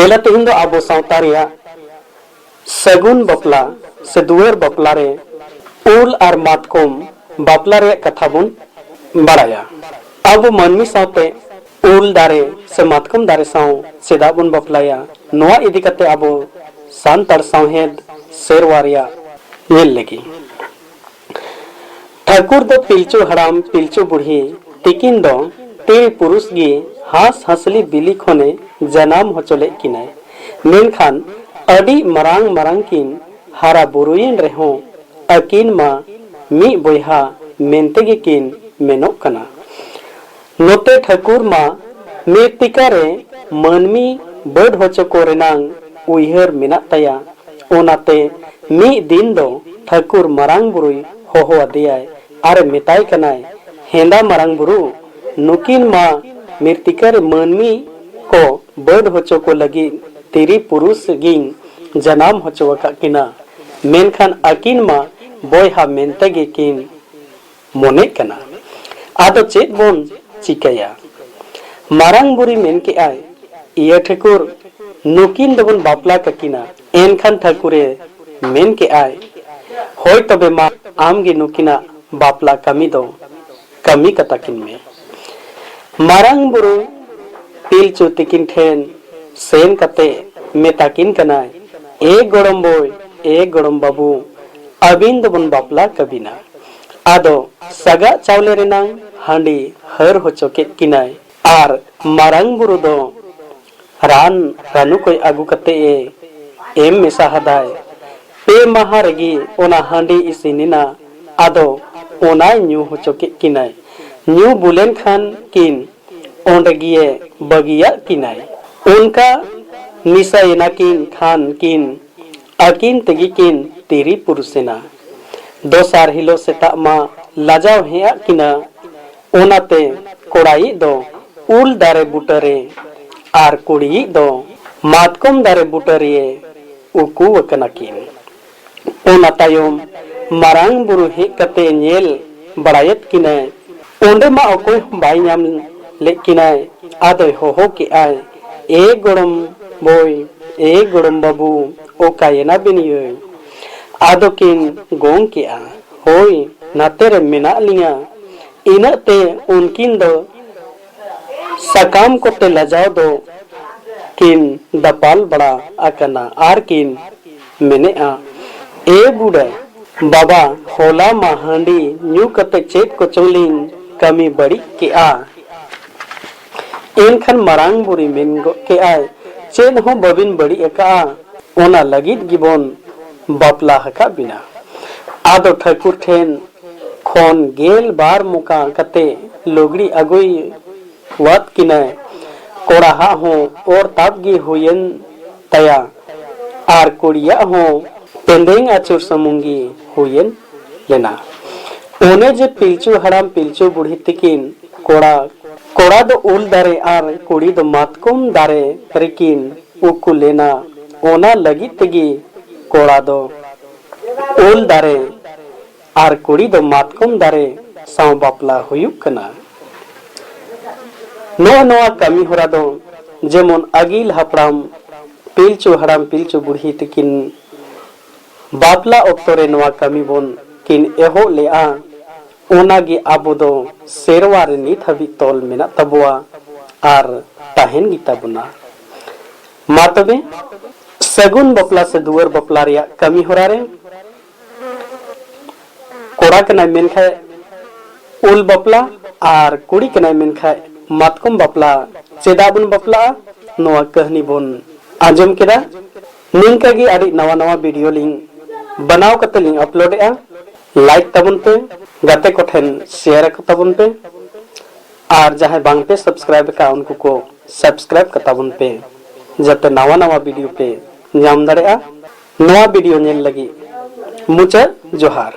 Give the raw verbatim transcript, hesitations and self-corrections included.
ᱧᱮᱞᱟ, ᱛᱮᱦᱮᱧ ᱫᱚ ᱟᱵᱚ ᱥᱟᱶᱛᱟ ᱨᱮᱭᱟᱜ ᱥᱟᱹᱜᱩᱱ ᱵᱟᱯᱞᱟ ᱥᱮ ᱫᱩᱣᱟᱹᱨ ᱵᱟᱯᱞᱟ ᱨᱮ ᱩᱞ ᱟᱨ ᱢᱟᱛᱠᱚᱢ ᱵᱟᱯᱞᱟ ᱨᱮᱭᱟᱜ ᱠᱟᱛᱷᱟ ᱵᱚᱱ ᱵᱟᱲᱟᱭᱟ᱾ ᱟᱵᱚ ᱢᱟᱹᱱᱢᱤ ᱥᱟᱶᱛᱮ ᱩᱞ ᱫᱟᱨᱮ ᱥᱮ ᱢᱟᱛᱠᱚᱢ ᱫᱟᱨᱮ ᱥᱟᱶ ᱪᱮᱫᱟᱜ ᱵᱚᱱ ᱵᱟᱯᱞᱟᱭᱟ? ᱱᱚᱣᱟ ᱤᱫᱤ ᱠᱟᱛᱮ ᱟᱵᱚ ᱥᱟᱱᱛᱟᱲ ᱥᱟᱶᱦᱮᱫ ᱥᱮᱨᱣᱟ ᱨᱮᱭᱟᱜ ᱧᱮᱞ ᱞᱟᱹᱜᱤᱫ᱾ ᱴᱷᱟᱹᱠᱩᱨ ᱫᱚ ᱯᱤᱞᱪᱩ ᱦᱟᱲᱟᱢ ᱯᱤᱞᱪᱩ ᱵᱩᱲᱦᱤ ᱛᱤᱠᱤᱱ ᱫᱚ ᱛᱤᱨᱤ ᱯᱩᱨᱩᱥ ᱜᱮ ᱦᱟᱸᱥ ᱦᱟᱸᱥᱞᱤ ᱵᱤᱞᱤ ᱠᱷᱚᱱᱮ ᱡᱟᱱᱟᱢ ᱦᱚᱪᱚ ᱞᱮᱫ ᱠᱤᱱᱟᱭ᱾ ᱢᱮᱱᱠᱷᱟᱱ ᱟᱹᱰᱤ ᱢᱟᱨᱟᱝ ᱢᱟᱨᱟᱝ ᱠᱤᱱ ᱦᱟᱨᱟ ᱵᱩᱨᱩᱭᱮᱱ ᱨᱮᱦᱚᱸ ᱟᱹᱠᱤᱱ ᱢᱟ ᱢᱤᱫ ᱵᱚᱭᱦᱟ ᱢᱮᱱᱛᱮ ᱜᱮᱠᱤᱱ ᱢᱮᱱᱚᱜ ᱠᱟᱱᱟ᱾ ᱱᱚᱛᱮ ᱴᱷᱟᱹᱠᱩᱨ ᱢᱟ ᱢᱤᱨᱛᱤᱠᱟ ᱨᱮ ᱢᱟᱹᱱᱢᱤ ᱵᱟᱹᱰ ᱦᱚᱪᱚ ᱠᱚ ᱨᱮᱱᱟᱝ ᱩᱭᱦᱟᱹᱨ ᱢᱮᱱᱟᱜ ᱛᱟᱭᱟ᱾ ᱚᱱᱟᱛᱮ ᱢᱤᱫ ᱫᱤᱱ ᱫᱚ ᱴᱷᱟᱹᱠᱩᱨ ᱢᱟᱨᱟᱝ ᱵᱩᱨᱩᱭ ᱦᱚᱦᱚ ᱟᱫᱮᱭᱟᱭ ᱟᱨᱮ ᱢᱮᱛᱟᱭ ᱠᱟᱱᱟᱭ, "ᱦᱮᱸᱫᱟ ᱢᱟᱨᱟᱝ ᱵᱩᱨᱩ, ᱱᱩᱠᱤᱱ ᱢᱟ ᱢᱤᱨᱛᱤᱠᱟ ᱨᱮ ᱢᱟᱹᱱᱢᱤ ᱠᱚ ᱵᱟᱹᱰ ᱦᱚᱪᱚ ᱠᱚ ᱞᱟᱹᱜᱤᱫ ᱛᱤᱨᱤ ᱯᱩᱨᱩᱥ ᱜᱤᱧ ᱡᱟᱱᱟᱢ ᱦᱚᱪᱚ ᱟᱠᱟᱫ ᱠᱤᱱᱟ, ᱢᱮᱱᱠᱷᱟᱱ ᱟᱹᱠᱤᱱ ᱢᱟ ᱵᱚᱭᱦᱟ ᱢᱮᱱᱛᱮ ᱜᱮᱠᱤᱱ ᱢᱚᱱᱮᱜ ᱠᱟᱱᱟ᱾ ᱟᱫᱚ ᱪᱮᱫ ᱵᱚᱱ ᱪᱤᱠᱟᱹᱭᱟ?" ᱢᱟᱨᱟᱝ ᱵᱩᱨᱩᱭ ᱢᱮᱱ ᱠᱮᱜᱼᱟᱭ, "ᱤᱭᱟᱹ ᱴᱷᱟᱹᱠᱩᱨ, ᱱᱩᱠᱤᱱ ᱫᱚᱵᱚᱱ ᱵᱟᱯᱞᱟ ᱠᱟᱹᱠᱤᱱᱟ᱾" ᱮᱱᱠᱷᱟᱱ ᱴᱷᱟᱹᱠᱩᱨᱮ ᱢᱮᱱ ᱠᱮᱜᱼᱟᱭ, "ᱦᱳᱭ ᱛᱚᱵᱮ ᱢᱟ, ᱟᱢᱜᱮ ᱱᱩᱠᱤᱱᱟᱜ ᱵᱟᱯᱞᱟ ᱠᱟᱹᱢᱤ ᱫᱚ ᱠᱟᱹᱢᱤ ᱠᱟᱛᱟ ᱠᱤᱱ ᱢᱮ᱾" ᱢᱟᱨᱟᱝ ᱵᱩᱨᱩ ᱯᱤᱞᱪᱩ ᱛᱤᱠᱤᱱ ᱴᱷᱮᱱ ᱥᱮᱱ ᱠᱟᱛᱮ ᱢᱮᱛᱟ ᱠᱤᱱ ᱠᱟᱱᱟᱭ, "ᱮ ᱜᱚᱲᱚᱢ ᱵᱳᱭ, ᱮ ᱜᱚᱲᱚᱢ ᱵᱟᱹᱵᱩ, ᱟᱹᱵᱤᱱ ᱫᱚᱵᱚᱱ ᱵᱟᱯᱞᱟ ᱠᱟᱹᱵᱤᱱᱟ᱾ ᱟᱫᱚ ᱥᱟᱜᱟᱜ ᱪᱟᱣᱞᱮ ᱨᱮᱱᱟᱝ ᱦᱟᱺᱰᱤ ᱦᱟᱹᱨ ᱦᱚᱪᱚ ᱠᱮᱫ ᱠᱤᱱᱟᱭ ᱟᱨ ᱢᱟᱨᱟᱝ ᱵᱩᱨᱩ ᱫᱚ ᱨᱟᱱ ᱨᱟᱹᱱᱩ ᱠᱚᱭ ᱟᱹᱜᱩ ᱠᱟᱛᱮ ᱮ ᱮᱢ ᱢᱮᱥᱟ ᱦᱟᱫᱟᱭ᱾ ᱯᱮ ᱢᱟᱦᱟ ᱨᱮᱜᱮ ᱚᱱᱟ ᱦᱟᱺᱰᱤ ᱤᱥᱤᱱ ᱮᱱᱟ᱾ ᱟᱫᱚ ᱚᱱᱟᱭ ᱧᱩ ᱦᱚᱪᱚ ᱠᱮᱫ ᱠᱤᱱᱟᱭ᱾ ᱧᱩ ᱵᱩᱞᱮᱱ ᱠᱷᱟᱱ ᱠᱤᱱ ᱚᱸᱰᱮ ᱜᱮᱭᱮ ᱵᱟᱹᱜᱤᱭᱟᱜ ᱠᱤᱱᱟᱭ᱾ ᱚᱱᱠᱟ ᱱᱤᱥᱟᱭᱮᱱᱟ ᱠᱤᱱ ᱠᱷᱟᱱ ᱠᱤᱱ ᱟᱹᱠᱤᱱ ᱛᱮᱜᱮ ᱠᱤᱱ ᱛᱤᱨᱤ ᱯᱩᱨᱩᱥᱮᱱᱟ᱾ ᱫᱚᱥᱟᱨ ᱦᱤᱞᱳᱜ ᱥᱮᱛᱟᱜ ᱢᱟ ᱞᱟᱡᱟᱣ ᱦᱮᱡ ᱟᱫ ᱠᱤᱱᱟ᱾ ᱚᱱᱟᱛᱮ ᱠᱚᱲᱟᱭᱤᱡ ᱫᱚ ᱩᱞ ᱫᱟᱨᱮ ᱵᱩᱴᱟᱹᱨᱮ ᱟᱨ ᱠᱩᱲᱤᱭᱤᱡ ᱫᱚ ᱢᱟᱛᱠᱚᱢ ᱫᱟᱨᱮ ᱵᱩᱴᱟᱹᱨᱮ ᱩᱠᱩ ᱟᱠᱟᱱᱟ ᱠᱤᱱ᱾ ᱚᱱᱟ ᱛᱟᱭᱚᱢ ᱢᱟᱨᱟᱝ ᱵᱩᱨᱩ ᱦᱮᱡ ᱠᱟᱛᱮ ᱧᱮᱞ ᱵᱟᱲᱟᱭᱮᱫ ᱠᱤᱱᱟᱭ᱾ ᱚᱸᱰᱮ ᱢᱟ ᱚᱠᱚᱭ ᱦᱚᱸ ᱵᱟᱭ ᱧᱟᱢ ᱞᱮᱫ ᱠᱤᱱᱟᱭ᱾ ᱟᱫᱚᱭ ᱦᱚᱦᱚ ᱠᱮᱜᱼᱟᱭ, "ᱮ ᱜᱚᱲᱚᱢ ᱵᱳᱭ, ᱮ ᱜᱚᱲᱚᱢ ᱵᱟᱹᱵᱩ, ᱚᱠᱟᱭᱮᱱᱟ ᱵᱤᱱ ᱭᱟᱹᱭ? ᱟᱫᱚ ᱠᱤᱱ ᱜᱚᱝ ᱠᱮᱜᱼᱟ, ᱦᱳᱭ, ᱱᱟᱛᱮ ᱨᱮ ᱢᱮᱱᱟᱜ ᱞᱤᱧᱟ᱾ ᱤᱱᱟᱹᱜ ᱛᱮ ᱩᱱᱠᱤᱱ ᱫᱚ ᱥᱟᱠᱟᱢ ᱠᱚᱛᱮ ᱞᱟᱡᱟᱣ ᱫᱚ ᱠᱤᱱ ᱫᱟᱯᱟᱞ ᱵᱟᱲᱟ ᱟᱠᱟᱱᱟ ᱟᱨ ᱠᱤᱱ ᱢᱮᱱᱮᱜᱼᱟ, ᱮ ᱵᱩᱰᱷᱟᱹ, ᱵᱟᱵᱟ, ᱦᱚᱞᱟ ᱢᱟ ᱦᱟᱺᱰᱤ ᱧᱩ ᱠᱟᱛᱮ ᱪᱮᱫ ᱠᱚᱪᱚᱝ ᱞᱤᱧ ᱠᱟᱹᱢᱤ ᱵᱟᱹᱲᱤᱡ ᱠᱮᱜᱼᱟ᱾ ᱮᱱᱠᱷᱟᱱ ᱢᱟᱨᱟᱝ ᱵᱩᱨᱩᱭ ᱢᱮᱱ ᱜᱚᱫ ᱠᱮᱜᱼᱟᱭ, ᱪᱮᱫ ᱦᱚᱸ ᱵᱟᱹᱵᱤᱱ ᱵᱟᱹᱲᱤᱡ ᱟᱠᱟᱜᱼᱟ, ᱚᱱᱟ ᱞᱟᱹᱜᱤᱫ ᱜᱮᱵᱚᱱ ᱵᱟᱯᱞᱟ ᱟᱠᱟᱫ ᱵᱤᱱᱟ᱾ ᱟᱫᱚ ᱴᱷᱟᱹᱠᱩᱨ ᱴᱷᱮᱱ ᱠᱷᱚᱱ ᱜᱮᱞ ᱵᱟᱨ ᱢᱚᱠᱟ ᱠᱟᱛᱮ ᱞᱩᱜᱽᱲᱤ ᱟᱹᱜᱩᱭ ᱣᱟᱫ ᱠᱤᱱᱟᱭ᱾ ᱠᱚᱲᱟ ᱦᱟᱜ ᱦᱚᱸ ᱚᱨ ᱛᱟᱵ ᱜᱮ ᱦᱩᱭᱮᱱ ᱛᱟᱭᱟ ᱟᱨ ᱠᱩᱲᱤᱭᱟᱜ ᱦᱚᱸ ᱯᱮᱸᱫᱮᱝ ᱟᱹᱪᱩᱨ ᱥᱩᱢᱩᱝ ᱜᱮ ᱦᱩᱭᱮᱱ ᱞᱮᱱᱟ᱾ ᱚᱱᱮ ᱡᱮ ᱯᱤᱞᱪᱩ ᱦᱟᱲᱟᱢ ᱯᱤᱞᱪᱩ ᱵᱩᱲᱦᱤ ᱛᱤᱠᱤᱱ ᱠᱚᱲᱟ, ᱠᱚᱲᱟ ᱫᱚ ᱩᱞ ᱫᱟᱨᱮ ᱟᱨ ᱠᱩᱲᱤ ᱫᱚ ᱢᱟᱛᱠᱚᱢ ᱫᱟᱨᱮ ᱨᱮᱠᱤᱱ ᱩᱠᱩ ᱞᱮᱱᱟ, ᱚᱱᱟ ᱞᱟᱹᱜᱤᱫ ᱛᱮᱜᱮ ᱠᱚᱲᱟ ᱫᱚ ᱩᱞ ᱫᱟᱨᱮ ᱟᱨ ᱠᱩᱲᱤ ᱫᱚ ᱢᱟᱛᱠᱚᱢ ᱫᱟᱨᱮ ᱥᱟᱶ ᱵᱟᱯᱞᱟ ᱦᱩᱭᱩᱜ ᱠᱟᱱᱟ᱾ ᱱᱚᱜᱼᱚ ᱱᱚᱣᱟ ᱠᱟᱹᱢᱤ ᱦᱚᱨᱟ ᱫᱚ ᱡᱮᱢᱚᱱ ᱟᱹᱜᱤᱞ ᱦᱟᱯᱲᱟᱢ ᱯᱤᱞᱪᱩ ᱦᱟᱲᱟᱢ ᱯᱤᱞᱪᱩ ᱵᱩᱲᱦᱤ ᱛᱤᱠᱤᱱ ᱵᱟᱯᱞᱟ ᱚᱠᱛᱚ ᱨᱮ ᱱᱚᱣᱟ ᱠᱟᱹᱢᱤ ᱵᱚᱱ ᱠᱤᱱ ᱮᱦᱚᱵ ᱞᱮᱜᱼᱟ, ᱚᱱᱟ ᱜᱮ ᱟᱵᱚ ᱫᱚ ᱥᱮᱨᱣᱟ ᱨᱮ ᱱᱤᱛ ᱦᱟᱹᱵᱤᱡ ᱛᱚᱞ ᱢᱮᱱᱟᱜ ᱛᱟᱵᱚᱣᱟ ᱟᱨ ᱛᱟᱦᱮᱱ ᱜᱮᱛᱟ ᱵᱚᱱᱟ᱾ ᱢᱟ ᱛᱚᱵᱮ, ᱥᱟᱹᱜᱩᱱ ᱵᱟᱯᱞᱟ ᱥᱮ ᱫᱩᱣᱟᱹᱨ ᱵᱟᱯᱞᱟ ᱨᱮᱭᱟᱜ ᱠᱟᱹᱢᱤ ᱦᱚᱨᱟ ᱨᱮ ᱠᱚᱲᱟ ᱠᱟᱱᱟᱭ ᱢᱮᱱᱠᱷᱟᱡ ᱩᱞ ᱵᱟᱯᱞᱟ ᱟᱨ ᱠᱩᱲᱤ ᱠᱟᱱᱟᱭ ᱢᱮᱱᱠᱷᱟᱡ ᱢᱟᱛᱠᱚᱢ ᱵᱟᱯᱞᱟ᱾ ᱪᱮᱫᱟᱜ ᱵᱚᱱ ᱵᱟᱯᱞᱟᱜᱼᱟ, ᱱᱚᱣᱟ ᱠᱟᱹᱦᱱᱤ ᱵᱚᱱ ᱟᱸᱡᱚᱢ ᱠᱮᱫᱟ᱾ ᱱᱤᱝᱠᱟ ᱜᱮ ᱟᱹᱰᱤ ᱱᱟᱣᱟ ᱱᱟᱣᱟ ᱵᱷᱤᱰᱤᱭᱳ ᱞᱤᱧ ᱵᱮᱱᱟᱣ ᱠᱟᱛᱮ ᱞᱤᱧ ᱟᱯᱞᱳᱰᱮᱜᱼᱟ᱾ ᱞᱟᱭᱤᱠ ᱛᱟᱵᱚᱱ ᱯᱮ, ᱜᱟᱛᱮ ᱠᱚᱴᱷᱮᱱ ᱥᱮᱭᱟᱨ ᱟᱠᱚ ᱛᱟᱵᱚᱱ ᱯᱮ, ᱟᱨ ᱡᱟᱦᱟᱸᱭ ᱵᱟᱝ ᱯᱮ ᱥᱟᱵᱥᱠᱨᱟᱭᱤᱵ ᱟᱠᱟᱫ ᱩᱱᱠᱩ ᱠᱚ ᱥᱟᱵᱥᱠᱨᱟᱭᱤᱵ ᱠᱟᱛᱟ ᱵᱚᱱ ᱯᱮ, ᱡᱟᱛᱮ ᱱᱟᱣᱟ ᱱᱟᱣᱟ ᱵᱷᱤᱰᱤᱭᱳ ᱯᱮ ᱧᱟᱢ ᱫᱟᱲᱮᱭᱟᱜᱼᱟ᱾ ᱱᱚᱣᱟ ᱵᱷᱤᱰᱤᱭᱳ ᱧᱮᱞ ᱞᱟᱹᱜᱤᱫ ᱢᱩᱪᱟᱹᱫ ᱡᱚᱦᱟᱨ᱾